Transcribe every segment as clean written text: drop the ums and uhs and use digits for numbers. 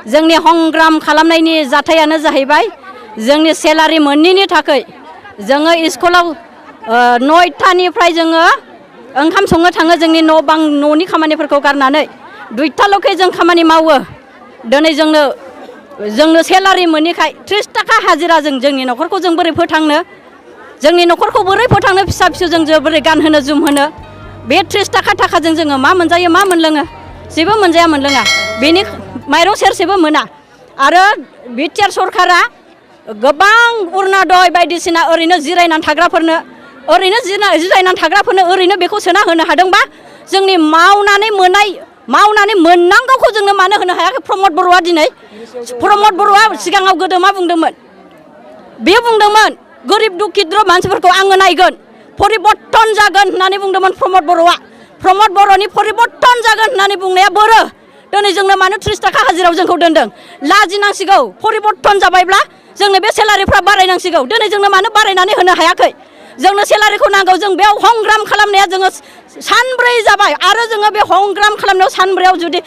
जोंनि हंग्राम खालामनायनि जाथायानो जाहैबाय जोंनि सेलारि मोनैनि थाखाय जोङो स्कुलाव 9टानिफ्राय जोङो ओंखाम संनो थाङो जोंनि न' बां न'नि खामानिफोरखौ गारनानै 2टाल'खै जों खामानि मावो दिनै जोंनो सेलारि मोनैखाय 30 थाखा हाजिराजों जोंनि न'खरखौ जों बोरै फोथांनो जोंनि न'खरखौ बोरै फोथांनो फिसा फिसौजों जों बोरै गानहोनो जोमहोनो बे 30 थाखाजों जोङो मा मोनजायो मा मोनलोङो जेबो मोनजाया मोनलोङा बेनि माइरं सेरसेबो मोना आरो बिटिआर सरकारा गोबां अरुणोदय बायदिसिना ओरैनो जिरायनानै थाग्राफोरनो ओरैनो बेखौ सोना होनो हादोंबा जोंनि मावनानै मोननांगौखौ जोंनो मानो होनो हायाखै प्रमद बर'आ दिनै प्रमद बर'आ सिगाङाव गोदो मा बुंदोंमोन बे बुंदोंमोन गोरिब दुखिद्र मानसिफोरखौ आङो नायगोन परिबर्तन जागोन होननानै बुंदोंमोन प्रमद बर'आ प्रमद बर'नि परिबर्तन जागोन होननानै बुंनाया बोरो दिनै जोंनो मानो 30 थाखा हाजिरायाव जोंखौ दोनदों लाजिनांसिगौ परिबर्तन जाबायब्ला जोंनो बे सेलारिफ्रा बारायनांसिगौ दिनै जोंनो मानो बारायनानै होनो हायाखै जोंनो सेलारिखौ नांगौ जों बेयाव हंग्राम खालामनाया जोङो सानब्रै जाबाय आरो जोङो बे हंग्राम खालामनायाव सानब्रैयाव जुदि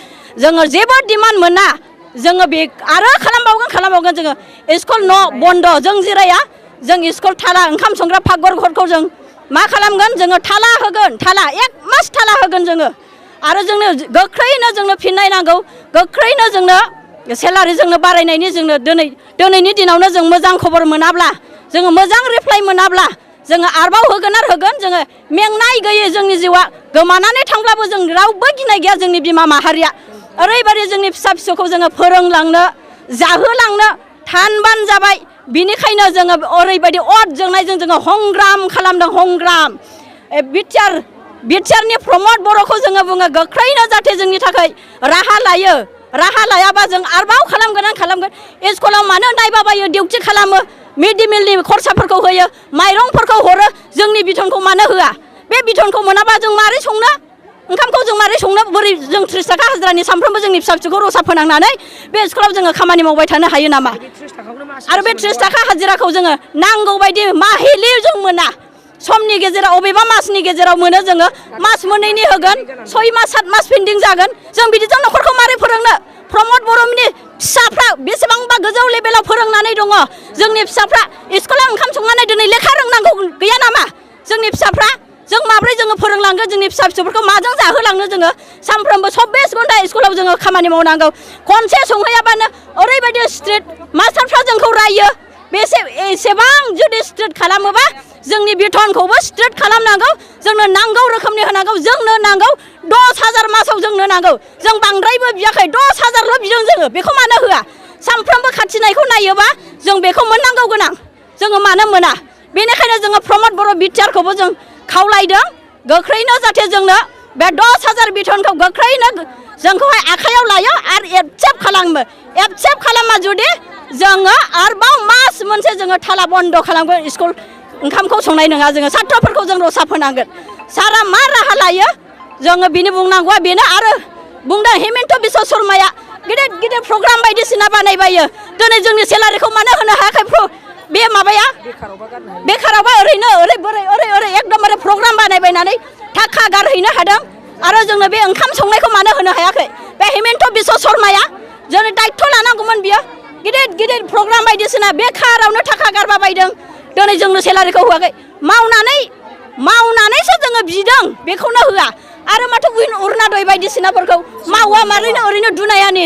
जोङो जेबो डिमान्ड मोना जोङो बे आरो खालामबावगोन जोङो स्कुल न' बन्द जों जिराया जों स्कुल थाला ओंखाम संग्रा फाकघर घरखौ जों मा खालामगोन जोङो थाला होगोन थाला 1 मास थाला होगोन जोङो आरो जोंनो गोख्रैनो जोंनो फिननाय नांगौ गोख्रैनो जोंनो सेलारि जोंनो बारायनायनि जोंनो दिनैनि दिनावनो जों मोजां खबर मोनाब्ला जोङो मोजां रिप्लाइ मोनाब्ला जोङो आरोबाव होगोन जोङो मेंनाय गैयै जोंनि जिउआ गोमानानै थांब्लाबो जों रावबो गिनाय गैया जोंनि बिमा माहारिया ओरैबायदि जोंनि फिसा फिसौखौ जोङो फोरोंलांनो जाहोलांनो थानबान जाबाय बिनिखायनो जोङो ओरैबायदि अर जोंनायजों जोङो हंग्राम खालामदों हंग्राम बिटिआरनि प्रमद बर'खौ जोङो बुङो गोख्रैनो जाहाथे जोंनि थाखाय राहा लायाबा जों आरोबाव खालामगोन स्कुलाव मानो नायबाबायो डिउटि खालामो मिड डे मिलनि खरसाफोरखौ होयो माइरंफोरखौ हरो जोंनि बिथनखौ मानो होआ बे बिथनखौ मोनाबा जों मारै संनो ओंखामखौ जों मारै संनो बोरै जों 30 थाखा हाजिरानि सानफ्रोमबो जोंनि फिसा फिसौखौ रसा फोनांनानै बे स्कुलाव जोङो खामानि मावबाय थानो हायो नामा आरो बे 30 थाखा हाजिराखौ जोङो नांगौ बायदि माहिलि जों मोना समनि गेजेराव अबेबा मासनि गेजेराव मोनो जोङो मास मोननैनि होगोन 6 मास 7 मास पेन्डिं जागोन जों बिदिजों न'खरखौ मारै फोरोंनो प्रमद बर'नि फिसाफ्रा बेसेबांबा गोजौ लेभेलाव फोरोंनानै दङ जोंनि फिसाफ्रा स्कुलाव ओंखाम संनानै दिनै लेखा रोंनांगौ गैया नामा जोंनि फिसाफ्रा जों माब्रै जोङो फोरोंलांगोन जोंनि फिसा फिसौफोरखौ माजों जाहोलांनो जोङो सानफ्रोमबो 24 घन्टा स्कुलाव जोङो खामानि मावनांगौ खनसे संहैयाबानो ओरैबायदि स्ट्रिक्ट मास्टारफ्रा जोंखौ रायो एसेबां जुदि स्ट्रिक्ट खालामोबा जोंनि बिथनखौबो स्ट्रिक्ट खालामनांगौ जोंनो नांगौ रोखोमनि होनांगौ जोंनो नांगौ 10,000 मासाव जोंनो नांगौ जों बांद्रायबो बियाखै 10,000ल' बिदों जोङो बेखौ मानो होआ सानफ्रोमबो खाथिनायखौ नायोबा जों बेखौ मोननांगौ गोनां जोङो मानो मोना बेनिखायनो जोङो प्रमद बर' बिटिआरखौबो जों खावलायदों गोख्रैनो जाहाथे जोंनो बे 10,000 बिथनखौ गोख्रैनो जोंखौहाय आखायाव लायो आरो एक्सेप्ट खालामा जुदि जोङो आरोबाव मास मोनसे जोङो थाला बन्द खालामगोन स्कुल ओंखामखौ संनाय नङा जोङो सात्रफोरखौ जों रसा फोनांगोन सारा मा राहा लायो जोङो बिनि बुंनांगौआ बेनो आरो बुंदों हेमन्त बिश्व शर्माया गिदिर प्रग्राम बायदिसिना बानायबायो दिनै जोंनि सेलारिखौ मानो होनो हायाखै बे माबाया बेखारावबा ओरैनो ओरै एकदमबारे प्रग्राम बानायबायनानै थाखा गारहैनो हादों आरो जोंनो बे ओंखाम संनायखौ मानो होनो हायाखै बे हेमन्त बिश्व शर्माया जोंनो दायित्व लानांगौमोन बियो गिदिर प्रग्राम बायदिसिना बेखारावनो थाखा गारबा बायदों दिनै जोंनो सेलारिखौ होआखै मावनानैसो जोङो बिदों बेखौनो होआ आरो माथो अरुणोदय बायदिसिनाफोरखौ मावा मारैनो ओरैनो दुनायानि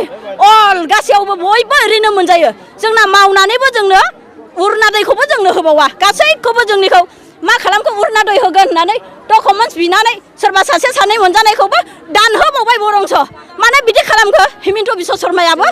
अल गासैयावबो बयबो ओरैनो मोनजायो जोंना मावनानैबो जोंनो अरुणोदयखौबो जोंनो होबावा गासैखौबो जोंनिखौ मा खालामखो अरुणोदय होगोन होननानै डकुमेन्टस बिनानै सोरबा सासे सानै मोनजानायखौबो दानहोबावबाय बरंस माने बिदि खालामखो हेमन्त बिश्व शर्मायाबो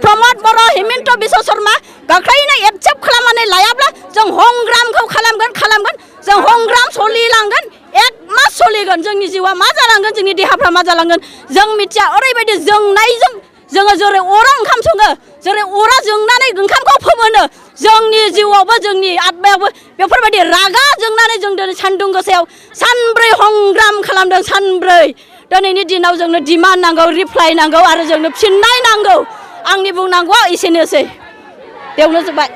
प्रमद बर' हेमन्त बिश्व शर्मा गोख्रैनो एक्सेप्ट खालामनानै लायाब्ला जों हंग्रामखौ खालामगोन जों हंग्राम सोलिलांगोन 1 मास सोलिगोन जोंनि जिउआ मा जालांगोन जोंनि देहाफ्रा मा जालांगोन जों मिथिया ओरैबायदि जोंनायजों जोङो जेरै अरा ओंखाम सङो जेरै अरा जोंनानै ओंखामखौ फोमोनो जोंनि जिउआवबो जोंनि आत्मायावबो बेफोरबायदि रागा जोंनानै जों दिनै सान्दुं गोसायाव सानब्रै हंग्राम खालामदों सानब्रै दिनैनि दिनाव जोंनो डिमान्ड नांगौ रिप्लाइ नांगौ आरो जोंनो फिननाय नांगौ आंनि बुंनांगौआ एसेनोसै बेयावनो जोब्बाय